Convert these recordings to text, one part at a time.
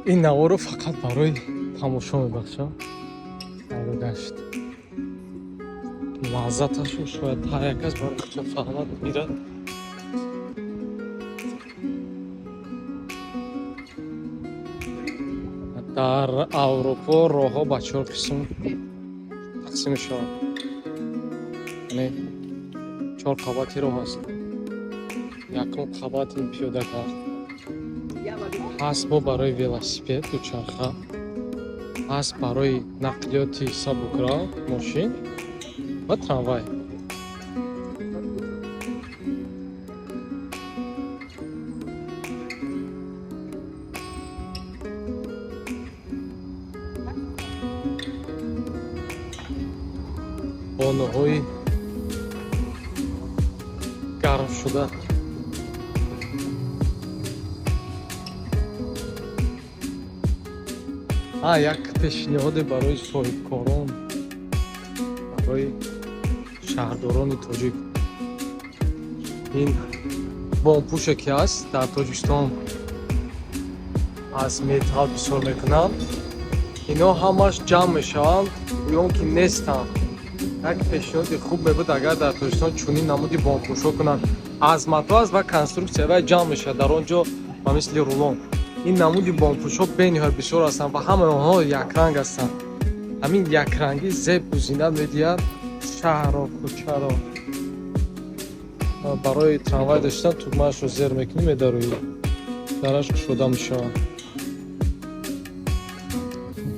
Ин наворо фақат барои тамошо мебахшам. Сайру гашт лаззаташро шояд ҳар як кас барои худшо фаҳмад, гирад. Дар Аврупо роҳҳо ба чор қисм тақсим мешаванд, яъне чор қабати роҳ аст. Якум қабат ин пиёдагард ҳаст, бо барои велосипед, дучарха ҳаст, барои нақлиёти сабукрав, мошин ва трамвай. Бонаҳои гармшуда. Як пешниҳоде барои соҳибкорон, барои шаҳрдорони тоҷик. Ин бомпӯше, ки ҳаст, дар Тоҷикистон аз металл бисёр мекунанд, ино ҳамаш ҷамъ мешаванд, гӯён ки нестанд. Як пешниҳоди хуб мебуд, агар дар Тоҷикистон чунин намуди бомпӯшҳо кунанд. Аз матоъ аст ва конструксия вай ҷамъ мешавад дар он ҷо, ба мисли рулон. Ин намуди бомпӯшҳо бениҳоят бисёр ҳастанд ва ҳамаи онҳо якранг ҳастанд. Ҳамин якрангӣ зебу зинат медиҳад шаҳрро, кӯчаро. Барои трамвай доштан тугмаашро зер мекунӣ, медароӣ, дараш кушода мешавад.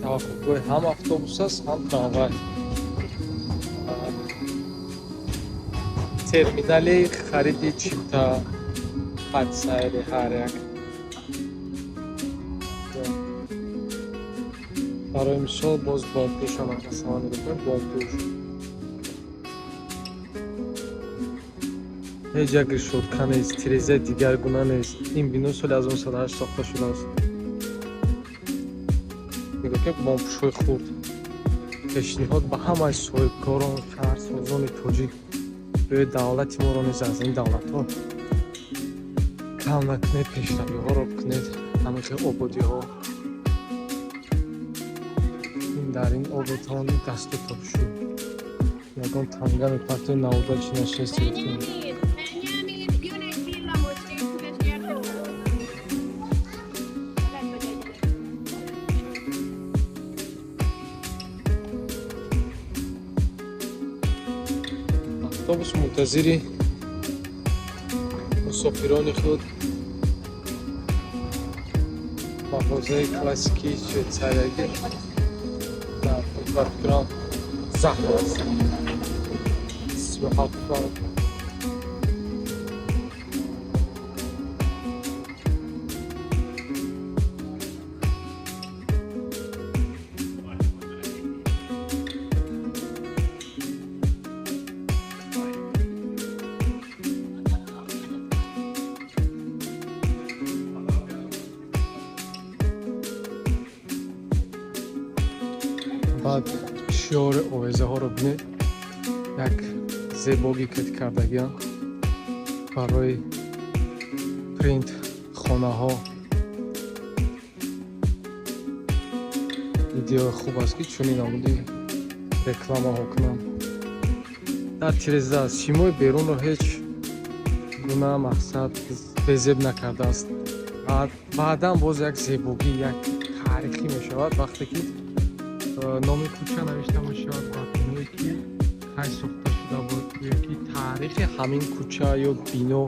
Таваққуфгоҳи ҳам автобус аст, ҳам трамвай. Терминали хариди чипта, хатсайри ҳар як. Барои мисол, боз бомпӯшам, масалан, нигоҳ кунед, бомпӯш ҳеҷ як решётка нест, тирезаи дигаргуна нест. Ин бино соли 1908 сохта шудааст. Нигоҳ кунед, бомпӯшҳои хурд. Пешниҳод ба ҳамаи соҳибкорон, шаҳрсозони тоҷик: биёед, давлати моро низ аз ин давлатҳо кам накунед, пешравиҳоро бикунед, ҳамин хел ободиҳо. Ин дар ин об метавонед дасту топшӯ, ягон танга мепартои, навбати нашести. Benjamin, Benjamin, jön egy villamos, légy szíves, gyertek! Lett vagy egy. Автобус мунтазири мусофирони худ. Мағозаи классикии швейтсариягӣ дар, ба фикрам, заҳр аст. 37 франк. Баъд шиори овезаҳоро бинед, як зебогӣ кет кардагиам барои принт хонаҳо. Идеяи хуб аст, ки чунин намуди рекламаҳо кунам. Дар тиреза аст, симои берунро ҳеҷ гуна мақсад безеб накардааст. Баъдан боз як зебогӣ, як таърихӣ мешавад, вақте ки номи кӯча навишта мешавад ва биное, ки кай сохта шуда буд, ё ки таърихи ҳамин кӯча ё бино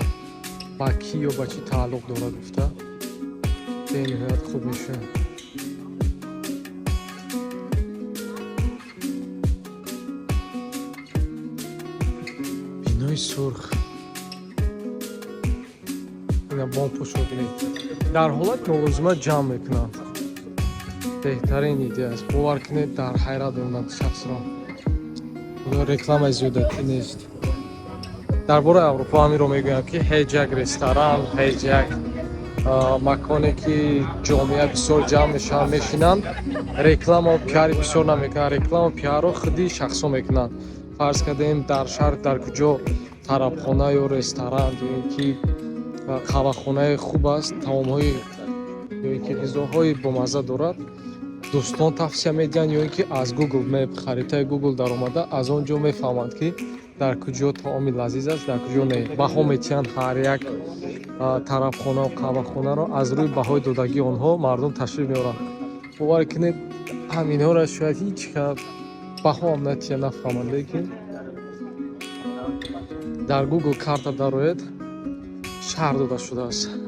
ба кӣ ё ба чӣ тааллуқ дорад гуфта, бениҳоят хуб мешавад. Бинои сурх. Ина бомпӯшро бинед, дар ҳолат нолозима ҷамъ мекунанд. Беҳтарин идея аст, бовар кунед, дар ҳайрат мемонад шахсро. Рекламаи зиёдатӣ нест. Дар бораи Аврупо ҳаминро мегӯям, ки ҳеҷ як ресторан, ҳеҷ як маконе, ки ҷомеа бисёр ҷамъ мешаванд, мешинанд, рекламау пиари бисёр намекунанд. Рекламау пиарро худи шахсҳо мекунанд. Фарз кардем, дар шаҳр дар куҷо тарабхона ё ресторан ё ин ки қаҳвахонаи хуб аст, таомҳои Ё ин ки ғизоҳои бомазза дорад, дӯстон тавсия медиҳанд ё ин ки аз Google Map, харитаи Google даромада, аз он ҷо мефаҳманд, ки дар куҷо таоми лазиз аст, дар куҷо не. Баҳо метиҳанд ҳар як тарабхонаву қаҳвахонаро. Аз рӯи баҳои додагии онҳо мардум ташриф меоранд. Бовар кунед, ҳаминҳоро шояд ҳеҷ кас баҳоам натиҳа, нафаҳманд, лекин дар Google карта дароед, шарҳ дода шудааст.